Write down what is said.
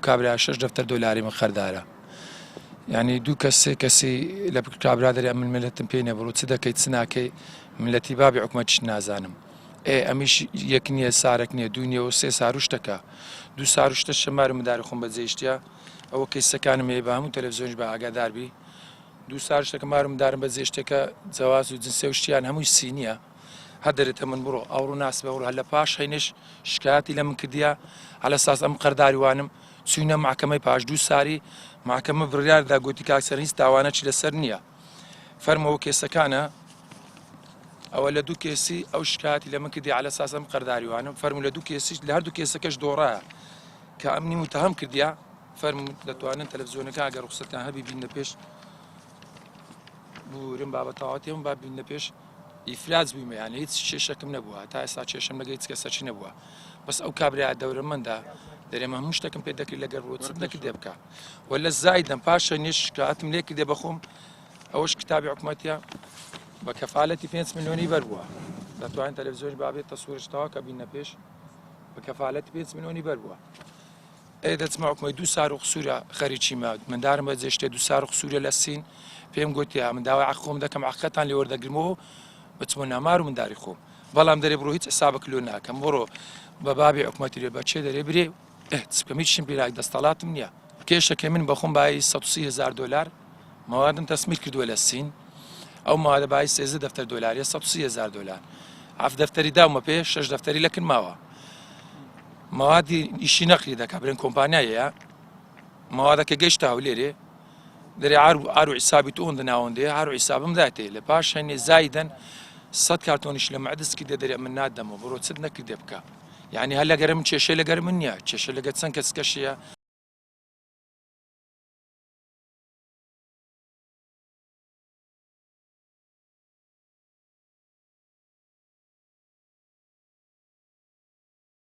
کابرا شەش دەفتەر دۆلاری من خەردارە یعنی دوو کەس سێ کەسی لە کابرا دەرێ ئەمن ملەتم پێی نەبڕوو چ دەکەی چ ناکەی ملەتی بابی حکومەتیش نازانم ئێ ئەمیش یەک نییە سارەک نییە دوو نییە و سێ ساروشتەکە دوو ساروشتە شەمار و مداری خۆم بەجێیشتە ئەوە کەیسەکانم هەیە بە هەموو تەلەڤزیۆنیش بە ئاگادار بی دوو ساروشتەکە مار و مدارم بەجێشتێکە جەواز و جنسێ و شتیان هەمووی سینیە هەر دەرێتە من بڕۆ ئەوڕۆ ناسبە وڕ هەر لە پاش هەینش شکایەتی لە من کردیە عەلە ساس ئەم قەرداری وانم چوینە مەحکەمەی پاش دوو ساری مەحکەمە بڕیار دا گوتی کاک سەر هیچ تاوانەکی لەسەر نییە فەرمەوە کێسەکانە ئەوە لە دوو کێسی ئەو شکایەتی لە من کردی عەلە ساس ئەم قەرداری وانم فەرموو لە دوو کێسیش لە هەردوو کێسەکەش دۆڕایە کە ئەمنی متهم کردیە فەرموو دەتوانن تەلەڤزیۆنەکە ئەگەر ڕوخسەتان هەبی بینە پێش بورم بابە تەواوەتی ئەم با بینە پێش ئیفلاس بوویمە یان هیچ کێشەکم نەبووە تا ئێستا کێشەم لەگە هیچ کەسەکی نەبووە بەس ئەو کابرا دەورەمەندە دەرێمە هەموو شتێکم پێ دەکرد لەگەر بۆ چت نەکردێ بکە و لە زایدەم پاشە نێش کاتم لێ کردێ بەخۆم ئەوەش کتابی حکوومەتە بە کەفاالەتی 5 میلیۆنی بەر بووە دەتوانین تەلەڤزیۆن بابێت تەسوورشتەوە کە بینە پێش بە کەفاالەتی 5 میلیۆنی بەر بووە ئێ دەچمە حکومەی دوو سار و قسوورە خەریکیمە مندارم بە جێشتێ دوو سار و قسوورە لە سین پێم گوتیا من داوای عەق خۆم دەکەم عەقەتان لێ وەردەگرمەوە بچمە نامار و منداری خۆم بەڵام دەرێ بڕۆ هیچ حسابک لۆ ناکەم بڕۆ بە بابی حکومەتی لێ بە چێ دەرێ برێ ئێ چ بکەم هیچم پیراک دەستەڵاتم نییە کێشەکەی من بەخۆم بایی 130 هزار دۆلار موادم تەسمیر کردووە لە سین ئەو موادە بایی 13 دەفتەر دۆلاریە 130 هزار دۆلار هەفت دەفتەری داومە پێ شەش دەفتەری لەکن ماوە مەوادی ئیشی نەقلی دەکا برێن کۆمپانیایەیە مەوادەکە گەشتە هەولێرێ دەرێ عار و عار و عیسابی تو ئەوەندە ناوەندەیە عار و عیسابم داتێ لە پاش هەنێ زایدەن سەد کارتۆنیش لە معدس کردێ دەرێ من نادەمەوە بڕۆ چت نەکردێ بکە یعنی هەر لەگەرم کێشەی لەگەر من نییە کێشە لەگەر چەند کەس کەشەیە.